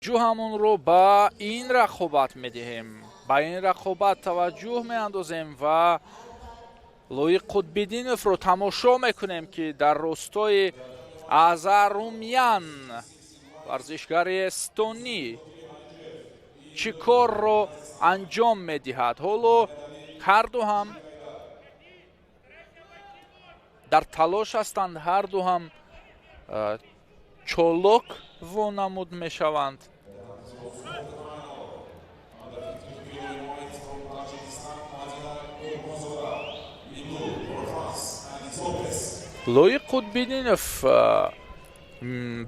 Таваҷҷӯҳамонро ба ин рақобат медиҳем, ба ин рақобат таваҷҷӯҳ меандозем ва Лоиқ Қутбиддиновро тамошо мекунем, ки дар ростои Азарумян, варзишгари эстонӣ, чӣ корро анҷом медиҳад. Ҳоло ҳарду ҳам дар талош ҳастанд, ҳарду ҳам чолок вонамуд мешаванд. Лоиқ Қутбиддинов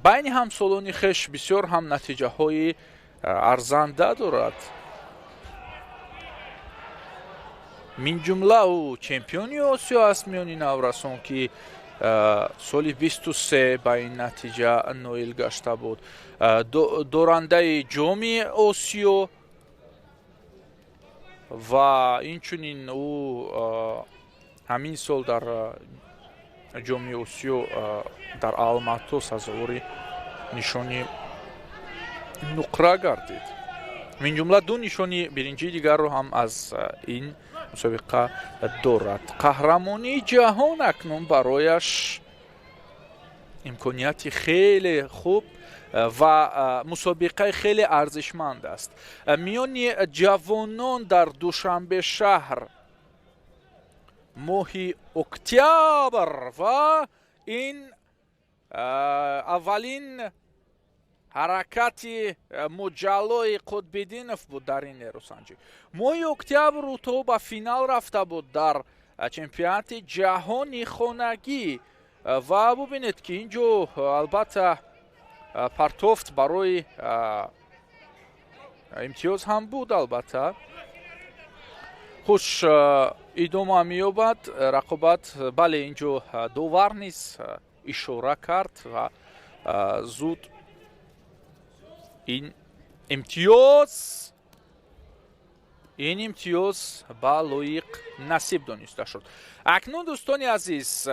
байни ҳамсолони хеш бисёр ҳам натиҷаҳои арзанда дорад. Минҷумла ӯ чемпиони Осиё аст миёни наврасон, ки соли 23 ба ин натиҷа ноил гашта буд, дорандаи Ҷоми Осиё ва инчунин ӯ ҳамин сол дар Ҷоми Осиё дар Алмато сазовори нишони нуқра гардид. Минҷумла ду нишони биринҷии дигарро ҳам аз ин мусобиқа дорад. Қаҳрамонии ҷаҳон акнун барояш имконияти хеле хуб ва мусобиқаи хеле арзишманд аст. Миёни ҷавонон дар Душанбе шаҳр моҳи октябр ва ин аввалин ҳаракати муҷаллои Қутбиддинов буд дар ин нерӯсанҷӣ. Моҳи октябр ӯ то ба финал рафта буд дар чемпионати ҷаҳони хонагӣ ва бубинед, ки ин ҷо албатта партофт барои имтиёз ҳам буд. Албатта, хуш, идома меёбад рақобат. Бале, ин ҷо довар низ ишора кард ва зуд ин имтиёз ба Лоиқ насиб дониста шуд. Акнун, дӯстони азиз,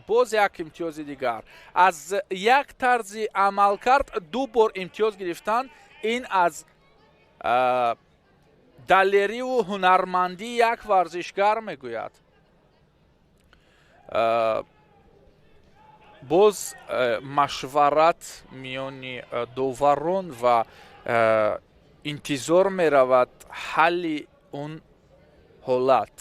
боз як имтиёзи дигар. Аз як тарзи амалкард ду бор имтиёз гирифтан ин аз далериву ҳунармандии як варзишгар мегӯяд. Боз машварат миёни доварон ва интизор меравад ҳалли он ҳолат,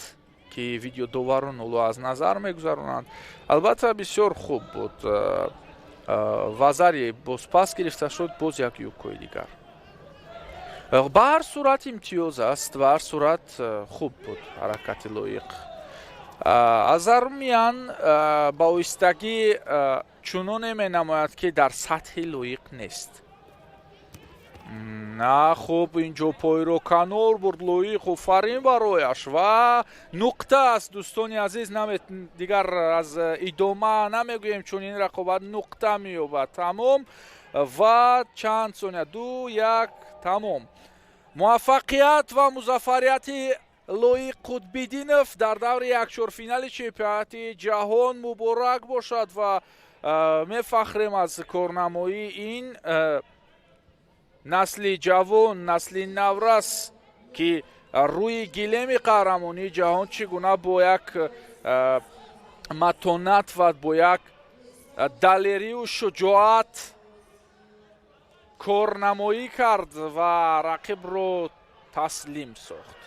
ки видеодоварон ҳоло аз назар мегузаронанд. Албатта, бисёр хуб буд. Вазари боз пас гирифта шуд, боз як юкои дигар. Ба ҳар сурат имтиёз аст, ба ҳар сурат хуб буд ҳаракати Лоиқ. Азарумян ба оҳистагӣ чуноне менамояд, ки дар сатҳи Лоиқ нест. На, хуб, инҷо пойро канор бурд Лоиқ, офарин барояш ва нуқта аст, дӯстони азиз. Дигар аз идома намегӯем, чун ин рақобат нуқта меёбад. Тамом ва чанд сония, ду, як, тамом. Муваффақият ва музаффарияти Лоиқ Қутбиддинов дар даври якчорфинали чемпионати ҷаҳон муборак бошад ва мефахрем аз корнамоии ин насли ҷавон, насли наврас, ки рӯи гилеми қаҳрамонии ҷаҳон чӣ гуна бо як матонат ва бо як далерию шуҷоат корнамоӣ кард ва рақибро таслим сохт.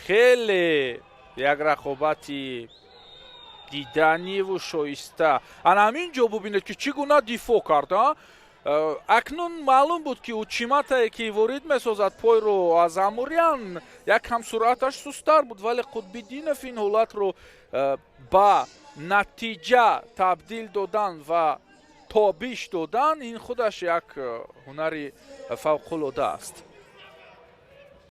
Хеле як рақобати диданиву шоиста. Ана ҳамин ҷо бубинед, ки чӣ гуна дифоъ кард. Акнун маълум буд, ки учиматае, ки ворид месозад пойро аз Амурян, як кам суръаташ сусттар буд, вале Қутбиддинов ин ҳолатро ба натиҷа табдил додан ва тобиш додан, ин худаш як ҳунари фавқулода аст.